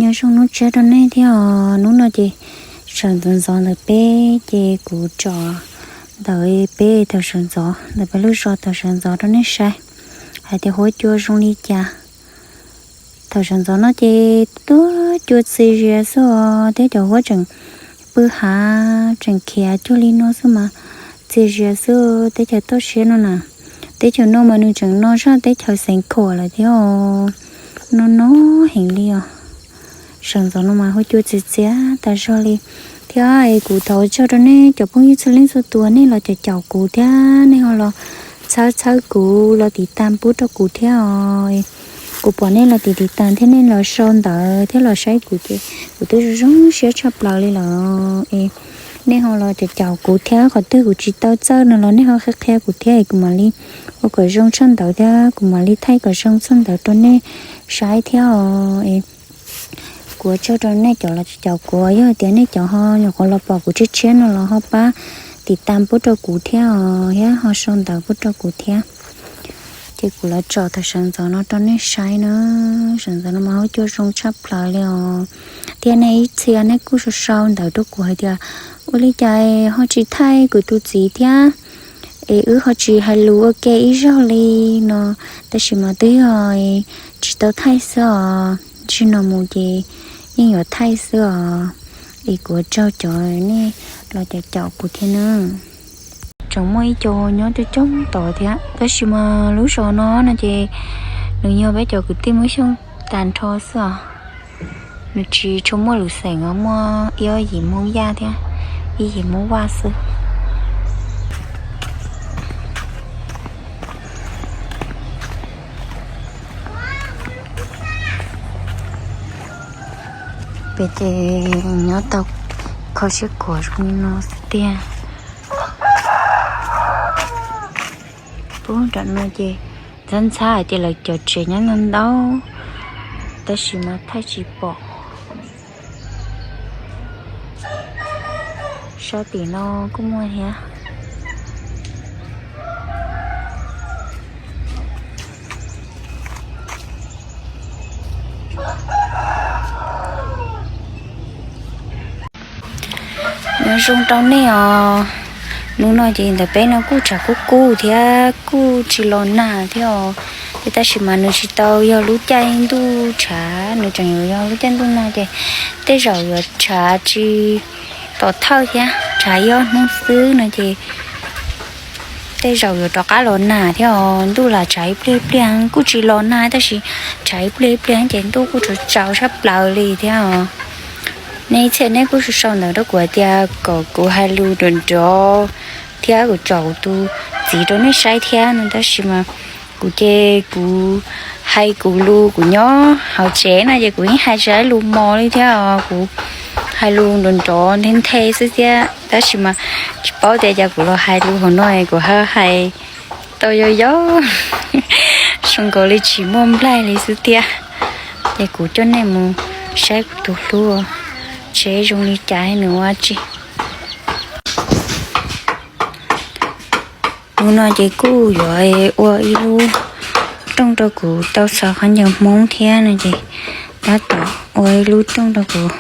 Nyob zoo hnub tshiab rau nej thiab os. Hnub no ces sawv ntxov ntxov ntawm peb ces kuv tso ntawm peb thaum sawv ntxov ntawm peb lub zos thaum sawv ntxov rau nej saib hais tias huab cua zoo li cas. Thaum sawv ntxov no ces tuaj cua txias zias xwb os, thiab cov huab tseem pw hav tseem khiav cuag li no xwb mas txias zias xwb. Teb chaws toj siab no na, teb chaws no mas nws tseem no zaj teb chaws Xeev Khuam lawm thiab os. No no heev li os. Sawv ntxov no mas huab cua txias txias tas zog li. Thiab es kuv thov tsaug rau nej cov phooj ywg txhua leej txhua tus nej los caum caum kuv thiab nej ho los txhawb txhawb kuv los tiv tas pub rau kuv thiab os. Kuv pom nej los tiv tiv tas thiab nej los sau ntawv thiab los saib kuv ces kuv twb zoo zoo siab tshaj plaws li lawm es nej ho los caum caum kuv thiab, qhov twg kuv tsis tau txawj no los nej ho qhia qhia kuv thiab es kuv mam li ua kom zoo tshaj ntawd thiab kuv mam li thaij kom zoo tshaj ntawd rau nej saib thiab os. Kuv ua tsaug rau nej cov los caum kuv, yog hais tias nej cov ho nyuam qhuav los pom kuv tshiab tshiab no los ho pab tiv tas pub rau kuv thiab os, thiab ho sau ntawv pub rau kuv thiab. Ces kuv los tso thaum sawv ntxov no rau nej saib na. Sawv ntxov no mas huab cua zoo tshaj plaws li os. Thiab nej ib txhia nej kuj sau sau ntawv rau kuv hais tias ua li cas ho tsis thaij kuv tus txiv thiab es wb ho tsis hais lus ua ke ib zaug li no, tab sis mas twb yog tsis tau thaij xwb os. Tsis no mus ces yeej yuav thaij xwb os. Es kuv ua tsaug cov nej los caum caum kuv thiab na. Tseem muaj ib co nyob coob coob tod thiab, tab sis mas lub zos no no ces nws yog peb cov kwv tij Hmoob Xyooj tag nrho xwb os. Nws tsis tshua muaj lwm xeem os, muaj ib ob yim Hmoob Yaj thiab ib yim Hmoob Vaj xwb. Pem ces nyob tau kho siab khuav zoo li no xwb tiag. Pub nram no ces ntxhab ntxhab hais tias lawv cov tsev nyob ntau ntau, tab sis mas thaij tsis pom. Sab tim no kuj muaj thiab. Nyob zoo rau nej os. Hnub no ces ntawm peb no kuj tshav kub kub thiab kuj tsis los nag thiab os. Ces tab sis mas nws tsis tau yog lub caij ntuj tshav, nws tseem yuav yog lub caij ntuj nag ces tej zaum yuav tshav tsis pom thawj thiab tshav ib ob hnub xwb no ces tej zaum yuav rov qab los nag thiab os. Ntuj lam tshav ib pliag ib pliag kuj tsis los nag tab sis tshav ib pliag ib pliag ces ntuj kuj tsaus tsaus sab plaws li thiab os. Nej txhia nej kuj sau sau ntawv rau kuv hais tias kom kuv hais lus nrov nrov thiab kuv tsom kuv tus txiv rau nej saib thiab no tab sis mas kuv ces kuv hais kuv lus kuv nyob hauv tsev no ces kuv yeej hais tsis hais lus mos li thiab os. Kuv hais lus nrov nrov nthe nthe xwb thiab tab sis mas tsis paub tias cas kuv los hais lus hauv no kuv ho hais tau yau yau zoo nkaus li tsis muaj nplaig li xwb thiab. Ces kuv coj nej mus saib kuv tus hlub tsev zoo li cas nws ua tsi. Hnub no ces kuj yuav ua ib lub rooj rau kuv tau xaws khaub ncaws Hmoob thiab no ces tab tom ua ib lub rooj rau kuv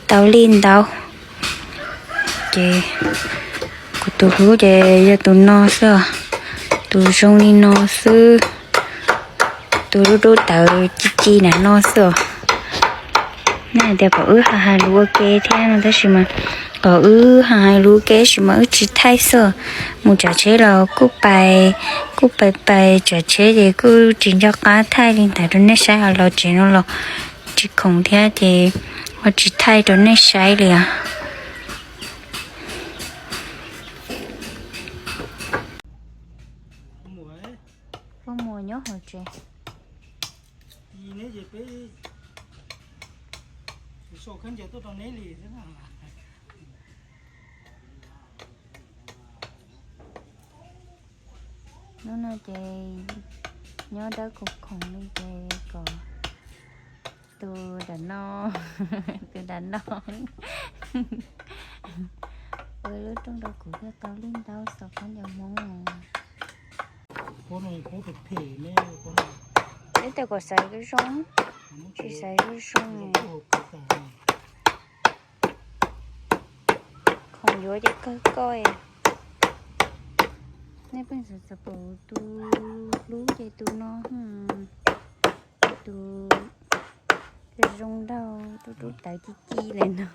tau lij ntau. Ces kuv tus hlub ces yog tus no xwb os, tus zoo li no xwb, tus lub dub tawv ci ci nram no xwb os. Nej hais tias kom wb ho hais lus ua ke thiab no tab sis mas kom wb ho hais lus ua ke tab sis mas wb tsis thaij xwb os. Mus tsav tsheb los kuj pais, kuj pais pais tsav tsheb ces kuj tsis nco qab thaij li ntawd rau nej saib os. Los tsev no los tsis khoom thiab ces ho tsis thaij rau nej saib li os. Poj Muas nyob hauv tsev. Hnub no ces nyob dawb khoom khoom li ces kom tus nram no, tus nram no ua lub rooj rau kuv thiaj tau lij ntau xaws khaub ncaws Hmoob. Peb tau kom xaiv zoo, tsis xaiv zoo zoo. Khoom yuav ces kawg koj. Nej pheej xav xav pom tus hlub ces tus no, tus zoo nraug, tus rub tawv ci ci li no.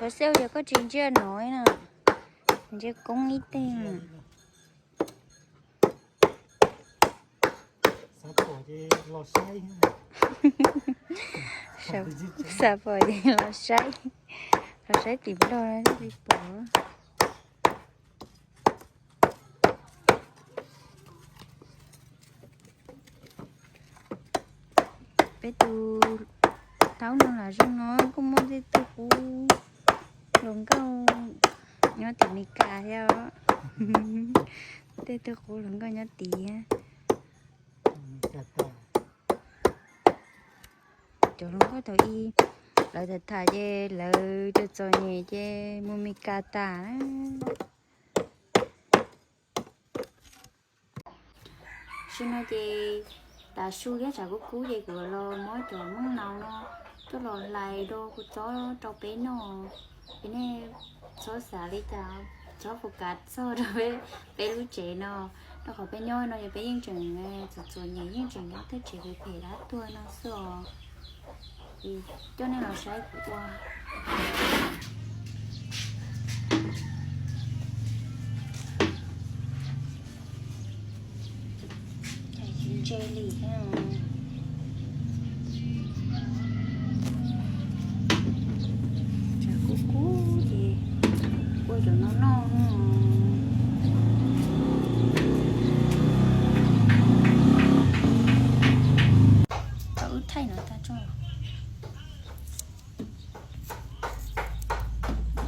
Thov xauj yog koj tsis ntsia no na, ntsia koob ib teg. Xav pom ces los saib, los saib tim Nplog thiaj li pom. Peb tus taub no lam zoo no kuj muaj tej tug qub hluas nkauj nyob tim Meskas thiab os. Tej tug qub hluas nkauj nyob tid. Cov hluas nkauj thaum ub lawv tham tham ces lawv txom txom nyem ces mus Meskas tas. Tam sim no ces tav su thiab tshav kub kub ces kuv los muab cov hmoov nau no coj los hlais do kuv txob rau peb noj. Es nej txhob xav li cas, txhob fo kav txog rau peb lub tsev no, rau qhov peb nyob no ces peb yeej tseem txom txom nyem, yeej tseem nyob tej tsev phem phem dab tuag no xwb os. Es coj nej los saib kuv ua ntse li thiab. Tshav kub kub ces ua cov no noj. Tau wb thaij no tag tso.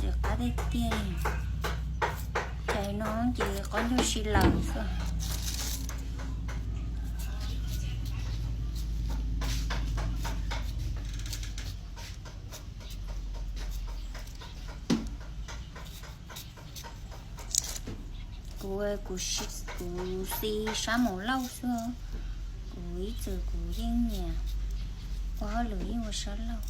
Ces qab tiag tiag li. Cais no ces qab ntuj si lawm xwb. Kuv, kuv, kuv xis sab maum lauj xwb. Kuv ib txwm kuv yeej nyiam ua hauj lwm yeej ua sab lauj.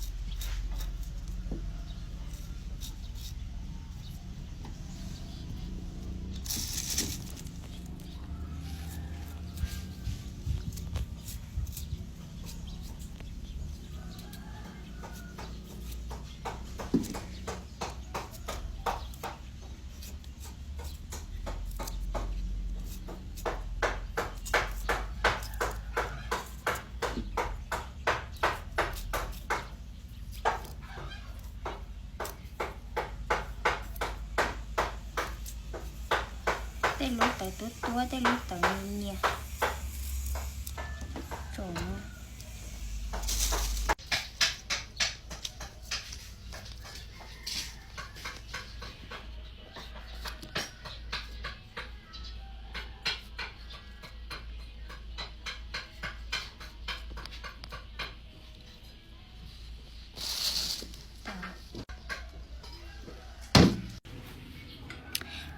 Tej lub tawv tuab tuab, tej lub tawv nyias nyias.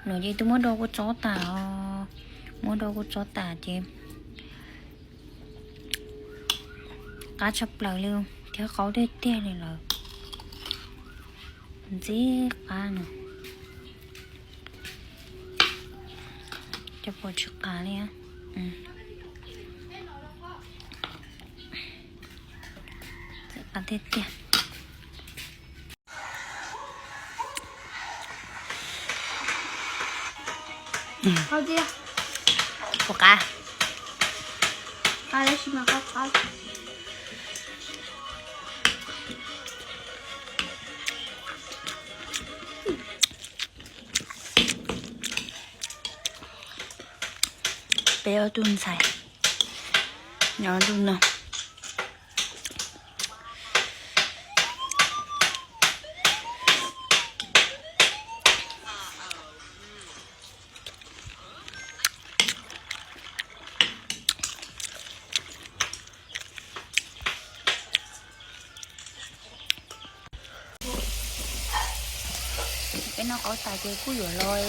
No ces twb muab do kua txob tas os, muab do kua txob tas ces qab tshaj plaws li thiab qaub tiag tiag li lawm. Ntxim qab no. Cov pom tsis qab li. Ntxim qab tiag tiag. Puas qab? Peb ob tug ntxhais nyob ntuj no. Ob tas ces kuj yuav los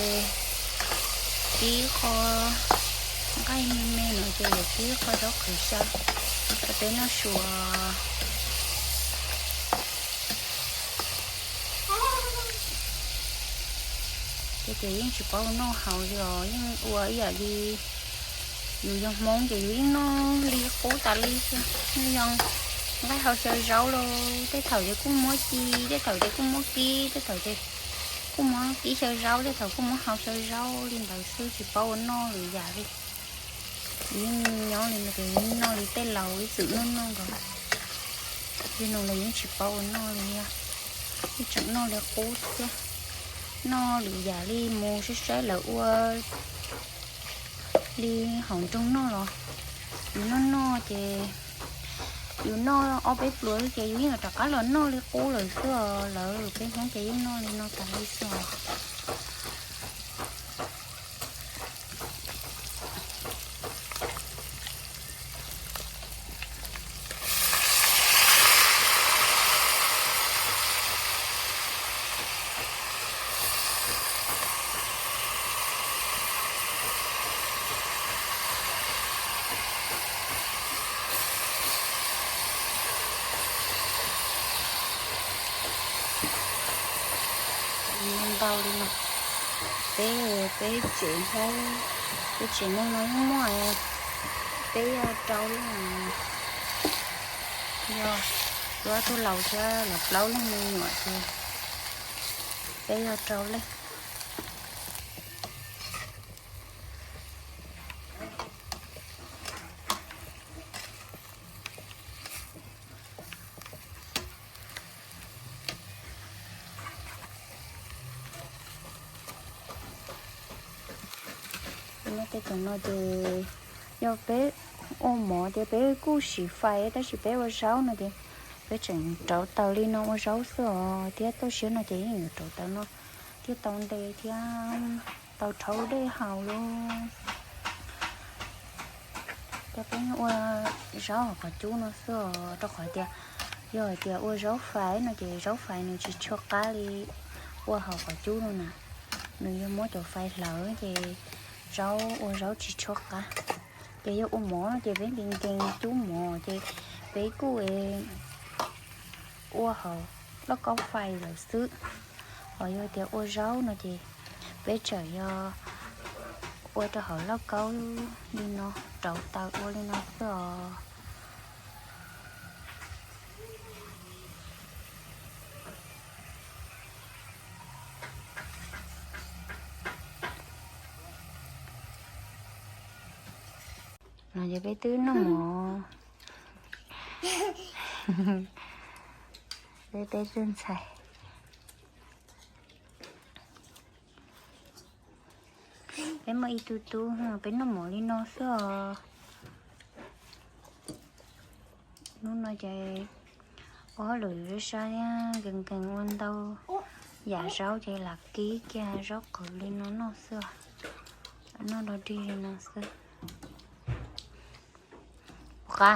kib qho nqaij me me no ces yuav kib qho zaub qhwv xyaw rau peb noj su. Ces yeej tsis paub ua noj haus li os, yeej ua ib yam li yus yog Hmoob ces yus yeej noj li qub tas li xwb. Yog nqaij hau xyaw zaub los tej thaum ces kuj muab ci, tej thaum ces kuj muab kib, tej thaum ces kuj muab kib xyaw zaub, tej thaum kuj muab hau xyaw zaub li ntawd xwb, tsis paub ua noj lwm yam li. Yeej nyob li no ces yeej noj li tej laus ib txwm noj noj nkaus, li no los yeej tsis paub ua noj li, yeej tseem noj li qub thiab. Noj lwm yam li mus saib saib lawv ua li hauv nroog noj los yus noj noj ces yus noj ob peb pluas ces yus yeej rov qab los noj li qub lawm xwb os. Lawv peb Hmoob ces yeej noj li no tas li xwb os. Ntau li no, peb, peb tsev Hmoob, peb tsev neeg no yeej muaj, peb yog rau leej, yog ob tug laus thiab lawv plaub leej me nyuam ces peb yog rau leej. Tej thaum no ces yog peb ua mov ces peb kuj siv fais, tab sis peb ua zaub no ces peb tseem rauv taws li no ua zaub xwb os, thiab toj siab no ces yeej yuav rauv taws no thiaj tau nte thiab tau rhaub dej haus lauj. Ces peb ua zaub hauv qhov cub no xwb os, rau qhov tias yog hais tias ua zaub fais no ces zaub fais nws tsis tshua qab li ua hauv qhov cub no na. Nws yog muab cov fais hlawv ces zaub, ua zaub tsis tshua qab. Ces yog ua mov no ces peb nkees nkees cub mov ces peb kuj ua hauv lauj kaub fais lawm xwb. Ho yog tias ua zaub no ces peb tseem yog ua rau hauv lauj kaub li no, rauv taws ua li no xwb os. No ces peb twb noj mov, peb peb tug ntxhais, peb muaj ib tug tub, peb noj mov li no xwb os. Hnub no ces ua hauj lwm sab sab thiab nkees nkees ua ntau yam zaub ces lam kib kiag zaub qhwv li no noj xwb os. Noj dog dig li no xwb. Qa